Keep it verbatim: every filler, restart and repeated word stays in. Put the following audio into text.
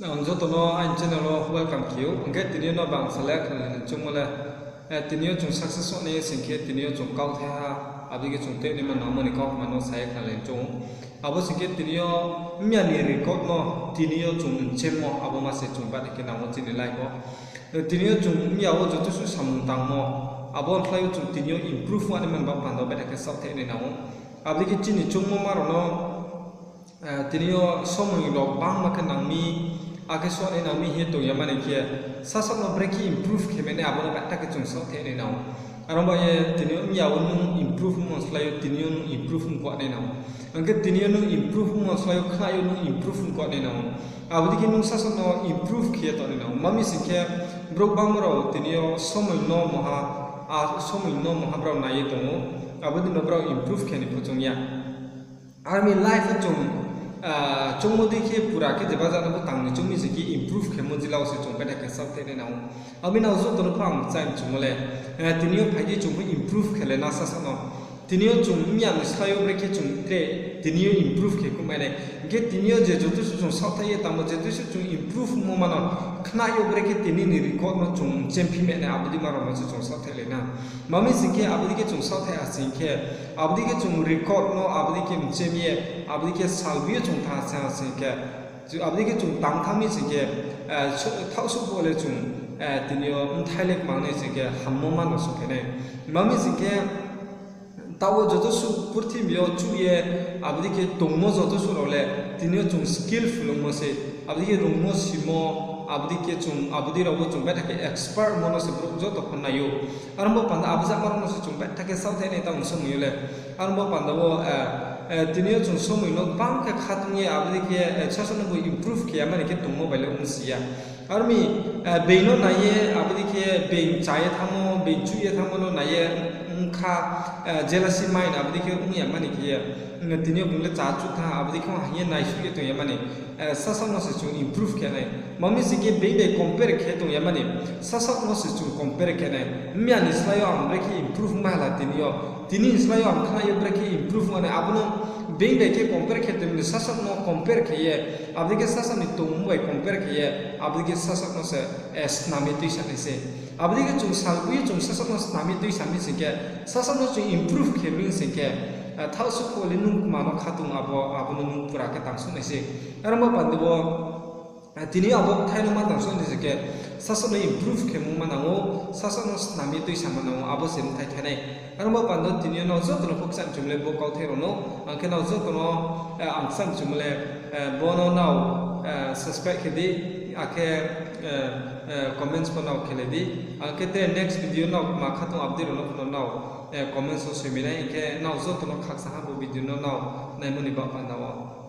Ang joto no aini channel wo welcome khe ou. Hing khe tini yo no bang salai khnalai ni choungmo le, tini yo chung success ong nai sing khe tini yo chung kauthaiha, abo dei khe chung tei naima nangmo ni kaukma no sa ye khnalai ni choung ou. Abo sing khe tini yo mya ni record no tini yo chung mchemmo abo ma se chung bade khe nang ou chini life wo. Tini yo chung mya wo joto suh samung tangmo, abo ni slái yo chung tini yo improve ong naima ni baoh panda wo bade khe saohthaih nai nang ou. Abo dei khe chini choungmo ma rao no tini yo somoi rao bangma khe nang mi, akhe suh nai nang mi hing ye tong ya mani khe, sasaoh no brekhe improve khe mai nai abo no bade khe chung saohthaih nai nang ou. Aro ba ye tini yo mya wo nung improve ongmo ni slái yo tini yo nung improve ong kuah nai nang ou. Hing khe tini yo nung improve ongmo ni slái yo khna yo nung improve ong kuah nai nang ou. Abo dei khe nung sasaoh no improve khe ye tong nai nang ou. Ma mi sing khe brouh bangma rao tini yo somoi no mungha, a somoi no mungha brao nai ye tong ou. Abo dei no brao improve khe ni pho choung ya. Aro mi life wo chung choungmo dei khe pura khe jeba jano bo tang ni choung mi sing khe improve khemo jila wo se chung bade khe saohthaih nai nang ou. Abo mi nrao joto no pho ang kchai mchumo le, tini yo phai di chung pho improve khe le na sasaoh no. Tini yo chung mya ni slái yo brekhe chung tre tini yo improve khe kuh mai nai. Hing khe tini yo je joto suh chung saohthaih ye tangmo, joto suh chung improve ongmo ma no khna yo brekhe tini ni record no chung mchemphi mai nai abo dei ma rao no se chung saohthaih lai na. Ma mi sing khe abo dei khe chung saohthaih ha sing khe, abo dei khe chung record no abo dei khe mchem ye, abo dei khe salboi yo chung thanng ha sing khe, abo dei khe chung tang thanng mi sing khe, thaoh suh pho le chung tini yo bthai le kmang nai sing khe hammo ma no song khe nai. Ma mi sing khe taoh wo joto suh purthimbi yo chuh ye, abo dei khe tongmo joto suh rao le tini yo chung skillful ongmo se, abo dei khe rungmo simo, abo dei khe chung abo dei rao wo chung bade khe expert ongmo no se brouh joto pho nai ou. Aro bo panda abo jama rao no se chung bade khe saohthaih nai tang somoi yo le. Aro bo panda wo tini yo chung somoi no bang khe khatung ye abo dei khe sasaoh no bo improve khe ya mani khe tongmo bai le ongsi ya. Aro mi being no nai ye abo dei khe being cha ye thanngmo, being chuh ye thanngmo no nai ye bkha jealousy mind abo dei khe ong ya mani khe ye, tini yo bung le cha chuh thanng abo dei khe hing ye naisuh ye tong ya mani, sasaoh no se chung improve khe nai. Ma mi sing khe being bai compare khe tong ya mani, sasaoh no se chung compare khe nai. Mya ni slái yo ang brekhe improve ongmai hala tini yo, tini ni slái yo ang khna yo brekhe improve ong nai abo no being bai khe compare khe tong ni, sasaoh no compare khe ye, abo dei khe sasaoh ni tongmo bai compare khe ye, abo dei khe sasaoh no se snam ye tuisa nai se. Abo dei khe chung salboi ye chung sasaoh no snam ye tuisa mi sing khe, sasaoh no chung improve khe mi sing khe, thaoh suh pho le nung kma no khatung abo, abo no nung pura khe tangsuh nai se. Aro bo panda wo tini yo abo bthai no ma tangsuh nai sing khe, sasaoh no improve khemo ma nang ou, sasaoh no snam ye tuisa ma nang ou, abo se bthai thai nai. Aro bo panda wo tini yo nrao joto no pho kchai mchumo le bo kauthai rao no, ang khe nrao joto no ang kchai mchumo le, bo no nrao subscribe khe di, akhe comments pho nrao khelai di. Ang khe tre next video nrao kma khatung abo dei rao no pho nrao comments wo soi mi nai, hing khe nrao joto no khakchang ha bo video no nrao naimo ni baoh panda wo.